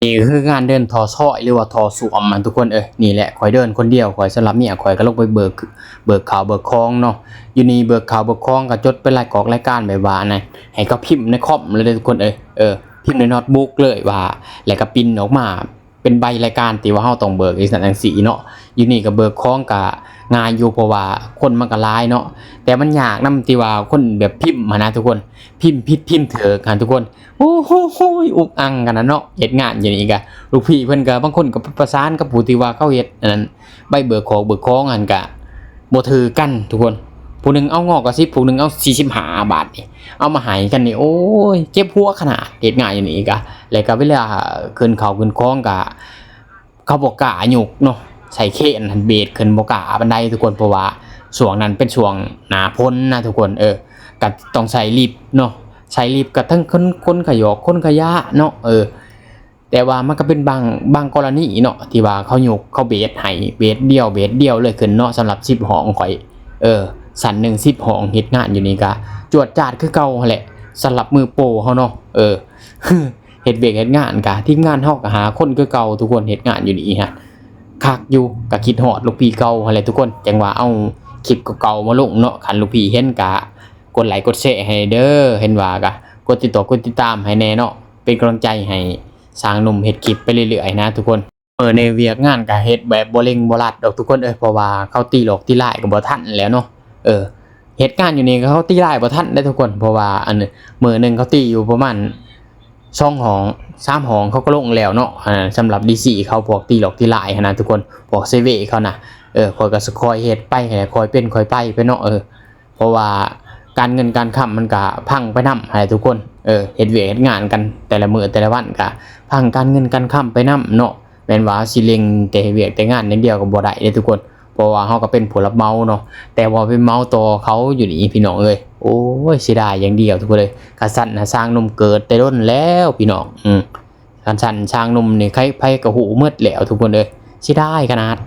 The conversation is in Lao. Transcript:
ນີ້ຄືງານເດີນທໍ່ຊອຍ ຫຼືວ່າທໍ່ສ້ວມຫັ້ນທຸກຄົນເອີຍ. ນີ້ແຫຼະ ຂ້ອຍເດີນຄົນດຽວ ຂ້ອຍສຳລັບເມຍຂ້ອຍກໍລົງໄປເບີກ ເບີກເຂົ້າເບີກຂອງເນາະ. ຢູ່ນີ້ເບີກເຂົ້າເບີກຂອງກໍຈົດເປັນລາຍກອກລາຍການ ແບບວ່າອັນນັ້ນ ໃຫ້ເຂົາພິມໃນຄອມເລີຍເດີທຸກຄົນເອີຍ. ເອີ ພິມໃນໂນ້ດບຸກເລີຍວ່າ ແລ້ວກໍປຣິ້ນອອກມາ ເປັນໃບລາຍການທີ່ວ່າເຮົາຕ້ອງເບີກຈັ່ງຊັ້ນຈັ່ງຊີ້ເນາະ. ຢູ່ນີ້ກໍເບີກຂອງກໍງ່າຍຢູ່ ເພາະວ່າຄົນມັນກໍຫຼາຍເນາະ. ແຕ່ມັນຍາກນຳທີ່ວ່າຄົນແບບພິມຫັ້ນນະທຸກຄົນ ພິມຜິດພິມຖືກຫັ້ນທຸກຄົນ. ໂອ້ໂຫ ອຸກອັ່ງກັນນະເນາະ. ເຮັດງານຢູ່ນີ້ກະ ລູກພີ່ເພິ່ນກະ ບາງຄົນກະປະສານກັບຜູ້ທີ່ວ່າເຂົາເຮັດອັນນັ້ນ ໃບເບີກຂອງເບີກຂອງຫັ້ນກະບໍ່ຖືກກັນທຸກຄົນ. ຜູ້ໜຶ່ງເອົາງໍກະສິບ ຜູ້ໜຶ່ງເອົາສີ່ສິບຫ້າ ບາດນີ້ ເອົາມາໃຫ້ກັນນີ້ ໂອ້ຍ ເຈັບຫົວຂະໜາດ. ເຮັດງານຢູ່ນີ້ກະ ແລ້ວກະເວລາຂຶ້ນເຂົ້າຂຶ້ນຂອງກະ ເຂົາບໍ່ກ້າຍົກເນາະ ໃສ່ເຄນຫັ້ນ ເບດຂຶ້ນບໍ່ກ້າປານໃດທຸກຄົນ ເພາະວ່າຊ່ວງນັ້ນເປັນຊ່ວງໜ້າຝົນນະທຸກຄົນ. ເອີ ກໍຕ້ອງໃຊ້ລິບເນາະ ໃຊ້ລິບກໍທັງຄົນ ຄົນຂະຫຍອກ ຄົນຂະຫຍະເນາະ. ເອີ ແຕ່ວ່າມັນກໍເປັນບາງ ບາງກໍລະນີເນາະ ທີ່ວ່າເຂົາຍົກ ເຂົາເບດໃຫ້ ເບດດຽວ ເບດດຽວເລີຍຂຶ້ນເນາະ. ສຳລັບສິບຫ້ອງຂ້ອຍ ເອີ ຊັ້ນໜຶ່ງສິບຫ້ອງ ເຮັດງານຢູ່ນີ້ກໍຈວດຈາດຄືເກົ່າຫັ້ນແຫຼະ ສຳລັບມືໂປເຮົາເນາະ. ເອີ ເຮັດວຽກເຮັດງານກະ ທີມງານເຮົາກະຫ້າຄົນຄືເກົ່າທຸກຄົນ ເຮັດງານຢູ່ນີ້ຫັ້ນ ຄັກຢູ່. ກະຄິດຮອດລູກພີ່ເກົ່າຫັ້ນແຫຼະທຸກຄົນ ຈັ່ງວ່າເອົາຄລິບເກົ່າໆມາລົງເນາະ. ຄັນລູກພີ່ເຫັນກະກົດໄລກົດແຊໃຫ້ເດີ ເຫັນວ່າກະກົດຕິດຕໍ່ກົດຕິດຕາມໃຫ້ແດ່ເນາະ ເປັນກຳລັງໃຈໃຫ້ຊ່າງໜຸ່ມເຮັດຄລິບໄປເລື້ອຍໆນະທຸກຄົນ. ເອີ ໃນວຽກງານກະເຮັດແບບບໍ່ເລັ່ງບໍ່ລັດດອກທຸກຄົນເອີຍ ເພາະວ່າເຂົາຕີຫຼອກຕີລາຍກໍບໍ່ທັນແລ້ວເນາະ. ເອີ ເຮັດງານຢູ່ນີ້ກໍເຂົາຕີລາຍບໍ່ທັນເດ້ທຸກຄົນ ເພາະວ່າອັນ ມື້ໜຶ່ງເຂົາຕີຢູ່ປະມານສອງຫ້ອງສາມຫ້ອງ ເຂົາກໍລົງແລ້ວເນາະ. ອັນນັ້ນສຳລັບດີຊີເຂົາ ພວກຕີຫຼອກຕີລາຍຫັ້ນນະທຸກຄົນ ພວກເຊເວເຂົານະ. ເອີ ຂ້ອຍກໍຊິຄ່ອຍເຮັດໄປ ຄ່ອຍເປັນຄ່ອຍໄປໄປເນາະ. ເອີ ເພາະວ່າການເງິນການຄຳມັນກະພັງໄປນຳຫັ້ນແຫຼະທຸກຄົນ. ເອີ ເຮັດວຽກເຮັດງານກັນແຕ່ລະມື້ແຕ່ລະວັນກະພັງການເງິນການຄຳໄປນຳເນາະ. ແມ່ນວ່າເຮົາຊິເລັ່ງແຕ່ວຽກແຕ່ງານຢ່າງດຽວກໍບໍ່ໄດ້ເດ້ທຸກຄົນ ເພາະວ່າເຮົາກໍເປັນຜູ້ຮັບເໝົາເນາະ ແຕ່ວ່າໄປເໝົາຕໍ່ເຂົາຢູ່ນີ້ພີ່ນ້ອງເອີຍ. ໂອ້ຍ ເສຍດາຍຢ່າງດຽວທຸກຄົນເອີຍ. ຄັນຊັ້ນນະຊ່າງໜຸ່ມເກີດແຕ່ດົນແລ້ວພີ່ນ້ອງ. ອື ຄັນຊັ້ນຊ່າງໜຸ່ມນີ້ໃຜໆກໍຮູ້ໝົດແລ້ວທຸກຄົນເອີຍ ເສຍດາຍຂະໜາດ.